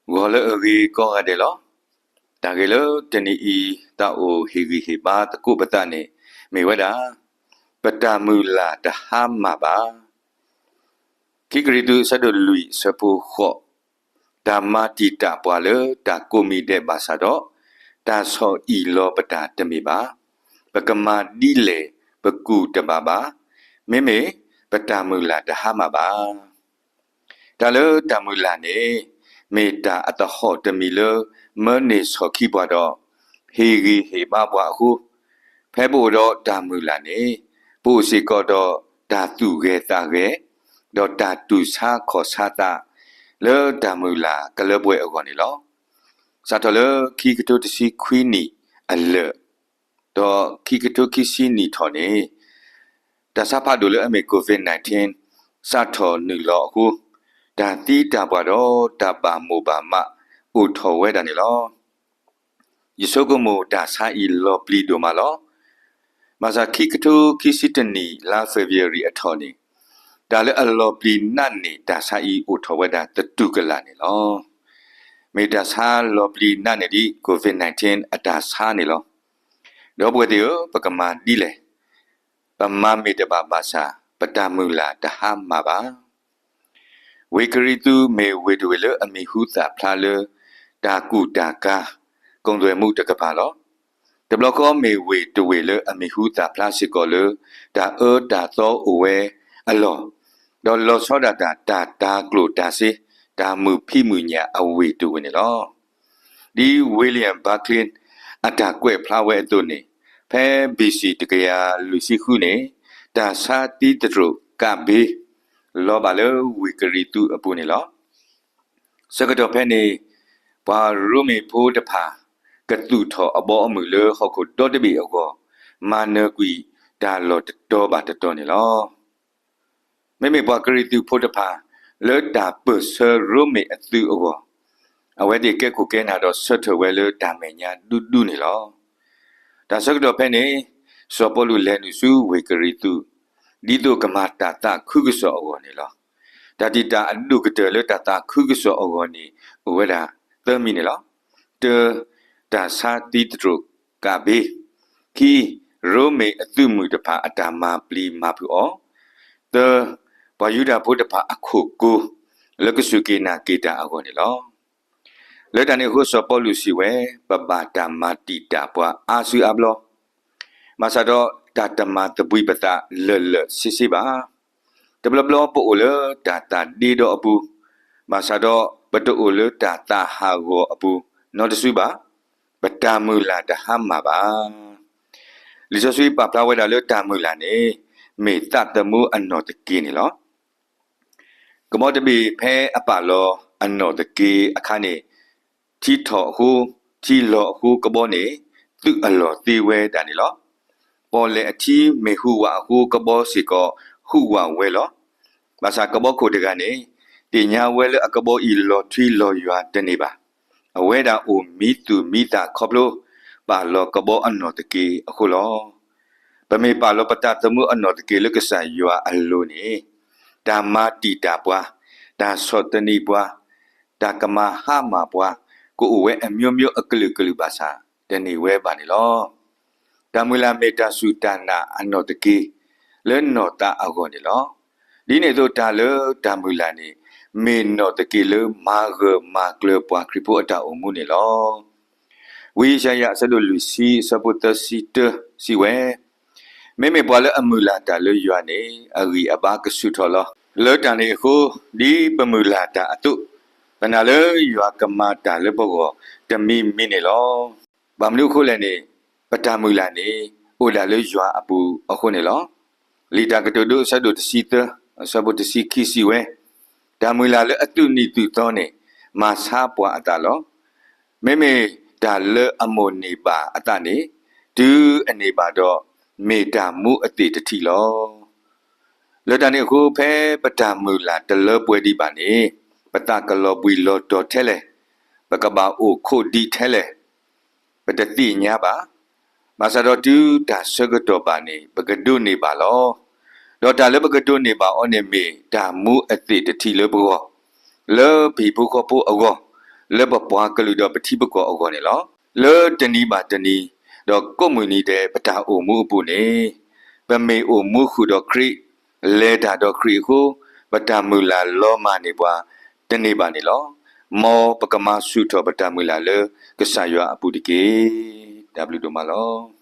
ဂီၤလၢအဂ့ၤကိးဂၤဒဲးလီၤ. တၢ်ဂ့ၢ်လၢတနံၤအံၤ သးအိၣ်ဟ့ၣ်ဂံၢ်ဟ့ၣ်ဘါသကိးပသးန့ၣ် မ့ၢ်ဝဲဒၣ် ပတၢ်မုၢ်လၢ်တဟါမၢ်ဘၣ်. ခံကရံၣ်သူး အဆၢဒိၣ်လွံၢ် အဆၢဖိဃိး, တၢ်မၤတံာ်တာ်ပှၤလၢတၢ်ကိးမံၤဒဲးဘၣ်ဆၣ်ဒီး, တၢ်ဆီၣ်အံၣ်လီၤပတၢ်တမ့ၢ်ဘၣ်. ပကမၤဒ်လဲၣ်ပကူၣ်တဘၣ်ဘၣ်. မ့မ့ၢ်ပတၢ်မုၢ်လၢ်တဟါမၢ်ဘၣ်. တၢ်လၢတၢ်မုၢ်လၢ်န့ၣ် မ့ၢ်တၢ်အသဟီၣ်တမံၤလၢ မၢန့ၢ်ဆီၣ်ခံပှၤဒီး ဟ့ၣ်ဂံၢ်ဟ့ၣ်ဘါပှၤအဃိ, ဖဲပအိၣ်ဒီးတၢ်မုၢ်လၢ်န့ၣ် ပအိၣ်စ့ၢ်ကီးဒီးတၢ်သူၣ်ဂဲၤသးဂဲၤ, ဒီးတၢ်တူၢ်ဆါခီၣ်ဆါသး လၢတၢ်မုၢ်လၢ်ကလၢပှဲၤအဂီၢ်န့ၣ်လီၤ. စးထီၣ်လၢခံကထိတဆံခွံနံၣ်အလၢာ် ဒီးခံကထိခံဆံနံၣ်ထီၣ်န့ၣ် တၢ်ဆါဖးဒိၣ်လၢအမ့ၢ် COVID nineteen စးထီၣ်နုာ်လီၤအဃိ, တၢ်သံတၢ်ပှၢ်ဒီးတၢ်ဘၣ်မိၣ်ဘၣ်မးအိၣ်ထီၣ်ဝဲဒၣ်န့ၣ်လီၤ. ယဆိကမိၣ်တၢ်ဆါအံၤလီၤပျံၤဒိၣ်မးလီၤ. ဘၣ်ဆၣ်ခံကထိခံဆံတၢနံၣ် လါ February အထီၣ်န့ၣ်, တၢ်လၢအလီၤပျံၤနာ်န့ၢ်တၢ်ဆါအံၤအိၣ်ထီၣ်ဝဲဒၣ်သတူၢ်ကလာ်န့ၣ်လီၤ. မ့ၢ်တၢ်ဆါလီၤပျံၤနာ်န့ၢ်ဒ် COVID nineteen အတၢ်ဆါန့ၣ်လီၤ. ဒီပုၢ်ဝဲၢ်သ့ၣ်ဧၢ, ပကမၤဒ်လဲၣ်. ပမၤမ့ၢ်တဘၣ်ဘၣ်ဆၣ် ပတၢ်မုၢ်လၢ်တဟါမၢ်ဘၣ်. ဝ့ၢ်ကရံၣ်သူးမ့ၢ်ဝ့ၢ်တဝ့ၢ်လၢအမံၤဟူသၣ်ဖျါလၢ တၢ်ကူၣ်တၢ်ကၤ ကိၣ်သွဲၣ်မူတကပၤလီၤ. တဘျီဃီမ့ၢ်ဝ့ၢ်တဝ့ၢ်လၢအမံၤဟူသၣ်ဖျါစ့ၢ်ကီးလၢ တၢ်အၢတၢ်သီအိၣ်ဝဲအလီၢ်, ဒီးလီၤဆီဒၣ်တၢ် တၢ်တၤကျိၣ်တၤစ့, တၢ်မုာ်ဖံးမုာ်ညၣ်အဝ့ၢ်တဝ့ၢ်န့ၣ်လီၤ. ဒ် William Barclay အတၢ်ကွဲးဖျါဝဲအသိးန့ၣ်, ဖဲ B.C. တကယၤလွံၢ်ဆံဃုန့ၣ်, တၢ်ဆါသံသတြိာ်ကးဘ့ လီၤဘၣ်လၢဝ့ၢ်ကရံၣ်သူးအပူၤန့ၣ်လီၤ. ဆၢကတီၢ်ဖဲန့ၣ် ပှၤရိမ့ၤဖိတဖၣ် ကသူၣ်ထီၣ်အဘီအမုၢ်လၢဟီၣ်ခိၣ်ဒီတဘ့ၣ်အဂီၢ်, မၤနၢၤကွံာ်တၢ်လီၢ်တတီၤဘၣ်တတီၤန့ၣ်လီၤ. မ့မ့ၢ်ပှၤကရံၣ်သူးဖိတဖၣ် လၢတၢ်ပၢၢ်ဆၢရိမ့ၤအသုးအဂီၢ်, အဝဲသ့ၣ်ကဲခိၣ်ကဲနၢ်ဒီးဆၢထၢၣ်ဝဲလၢတၢ်မဲာ်ညါဒူဒူန့ၣ်လီၤ. တၢ်ဆၢကတီၢ်ဖဲန့ၣ် စီၤပီလူးလဲၤနုာ်ဆူဝ့ၢ်ကရံၣ်သူး, ဒ်သိးကမၤတၢ်သးခုကစီၣ်အဂီၢ်န့ၣ်လီၤ. တၢ်တံာ်တာ်အဒိၣ်ကတၢၢ်လၢတၢ်သးခုကစီၣ်အဂီၢ်န့ၣ် အိၣ်ဝဲဒၣ်သၢမံၤန့ၣ်လီၤ. တၢ, တၢ်ဆါသံသတြိာ်ကးဘ့, ခံ, ရိမ့ၤအသုးမုၢ်တဖၣ်အတၢ်မၤပျံၤမၤဖုးအီၤ, သၢ, ပှၤယူဒၤဖိတဖၣ်အခိၣ်ကိၤ လၢကစူၢ်က့ၤနာ်က့ၤတၢ်အဂီၢ်န့ၣ်လီၤ. လၢတၢ်န့ၣ်အဃိ စီၤပီလူးစံးဝဲ, ပဘၣ်တၢ်မၤတံာ်တာ်ပှၤအါစုအါဘျီ, ဘၣ်ဆၣ်ဒီးတၢ်တမၤသဘှံးပသးလၢာ်လၢာ်ဆ့ဆ့ဘၣ်. တဘျီဘျီပအိၣ်လၢတၢ်သးဒ့ဒီအပူၤ, ဘၣ်ဆၣ်ဒီးပတအိၣ်လၢတၢ်သးဟးဂီၤအပူၤနီတစုဘၣ်. ပတၢ်မုၢ်လၢ်တဟါမၢ်ဘၣ်. လံာ်စီဆှံပာ်ဖျါဝဲဒၣ်လၢတၢ်မုၢ်လၢ်န့ၣ် မ့ၢ်သးသမူအနီၢ်သက့န့ၣ်လီၤ. ကဘီတဘ့ၣ်ဖဲအပာ်လီၤအနီၢ်သက့အခါန့ၣ်, ထံထီၣ်အဃိ, ထံလီၤအဃိကဘီန့ၣ် သုးအလီၢ်သ့ဝဲဒၣ်န့ၣ်လီၤ. ပီၣ်လဲၣ်အထံမ့ၢ်ဟူးဝးအဃိ ကဘီစ့ၢ်ကီးဟူးဝးဝဲလီၤ. ဘၣ်ဆၣ်ကဘီခိၣ်တဂၤန့ၣ် သ့ၣ်ညါဝဲလၢအကဘီအံၤလီၤထွံလီၤယွၤတန့ၢ်ဘၣ်. အဝဲဒၣ်အိၣ်မံသူၣ်မံသးခီဖျိ ပာ်လီၤကဘီအနီၢ်သက့အဃိလီၤ. ပမ့ၢ်ပာ်လီၤပသးသမူအနီၢ်သက့လၢကစၢ်ယွၤအလိၤန့ၣ်, တၢ်မၤတံာ်တာ်ပှၤ, တၢ်ဆီၣ်သနံးပှၤ, တၢ်ကမၤဟါမၢ်ပှၤ, ကအိၣ်ဝဲအမျိုးမျိုးအကလုာ်ကလုာ်ဘၣ်ဆၣ် တန့ၢ်ဝဲဘၣ်န့ၣ်လီၤ. တၢ်မုၢ်လၢ်မ့ၢ်တၢ်စူၢ်တၢ်နာ်အနီၢ်သက့ လၢနီၢ်သးအဂီၢ်န့ၣ်လီၤ. ဒ်န့ၣ်အသိးတၢ်လၢတၢ်မုၢ်လၢ်န့ၣ် မ့ၢ်နီၢ်သက့လၢမၤဂၢၢ်မၤကျၢၤပှၤခရံာ်ဖိအတၢ်အိၣ်မူန့ၣ်လီၤ. ဝံယၡါယၤအဆၢဒိၣ်လွံၢ်ဆံအဆၢဖိသၢဆံတၢစံးဝဲ, မ့မ့ၢ်ပှၤလၢအမုၢ်လၢ်တၢ်လၢယွၤန့ၣ် အဂံၢ်အဘါကဆူၣ်ထီၣ်လီၤ. လၢတၢ်န့ၣ်အဃိ, ဒ်ပမုၢ်လၢ်တၢ်အသိး, ပနာ်လၢယွၤကမၤတၢ်လၢပဂီၢ်တမံၤမံၤန့ၣ်လီၤ. ဘၣ်မနုၤအဃိလဲၣ်န့ၣ်, ပတၢ်မုၢ်လၢ်န့ၣ် အိၣ်ဒၣ်လၢယွၤအပူၤအဃိန့ၣ်လီၤ. လံာ်တၢ်ကတိၤဒိအဆၢဒိၣ်တဆံသၢ, အဆၢဖိတဆံခံစံးဝဲ, တၢ်မုၢ်လၢ်လၢအသူၣ်နံၣ်သူၣ်သီန့ၣ် မၤဆါပှၤအသးလီၤ. မ့မ့ၢ်တၢ်လၢအမိၣ်န့ၢ်ဘၣ်အသးန့ၣ်, တုၤအန့ၢ်ဘၣ်ဒီး မ့ၢ်တၢ်မူအသ့ၣ်တထံၣ်လီၤ. လၢတၢ်န့ၣ်အဃိ ဖဲပတၢ်မုၢ်လၢ်တလၢပှဲၤဒံးဘၣ်န့ၣ်, ပသးကလီၤဘှံးလီၤတီၤထဲလဲၣ်, ပကဘၣ်အိၣ်ခိးဒံးထဲလဲၣ်, ပတသ့ၣ်ညါဘၣ်. ဘၣ်ဆၣ်ဒီးတုၤတၢ်ဆၢကတီၢ်ဘၣ်န့ၣ် ပကဒိးန့ၢ်ဘၣ်လီၤ. ဒီးတၢ်လၢပကဒိးန့ၢ်ဘၣ်အီၤန့ၣ်မ့ၢ်တၢ်မူအသ့ၣ်တထံၣ်လၢပဂီၢ်, လၢပဟံၣ်ဖိဃီဖိအဂီၢ်, လၢပပှၤကလုာ်ဒီးပထံပကီၢ်အဂီၢ်န့ၣ်လီၤ. လၢတနံၤဘၣ်တနံၤ, ဒီးကိးမုၢ်နံၤဒဲးပတၢ်အိၣ်မူအပူၤန့ၣ်, ပမ့ၢ်အိၣ်မူဃုာ်ဒီးခရံာ်, လဲၤတၢ်ဒီးခရံာ်အဃိ, ပတၢ်မုၢ်လၢ်လီၤမၢ်န့ၢ်ပှၤတန့ၢ်ဘၣ်န့ၣ်လီၤ. မ်ပကမၤဆူၣ်ထီၣ်ပတၢ်မုၢ်လၢ်လၢကစၢ်ယွၤအပူၤတက့ၢ်. တၢ်ဘျုးဒိၣ်မးလီၤ.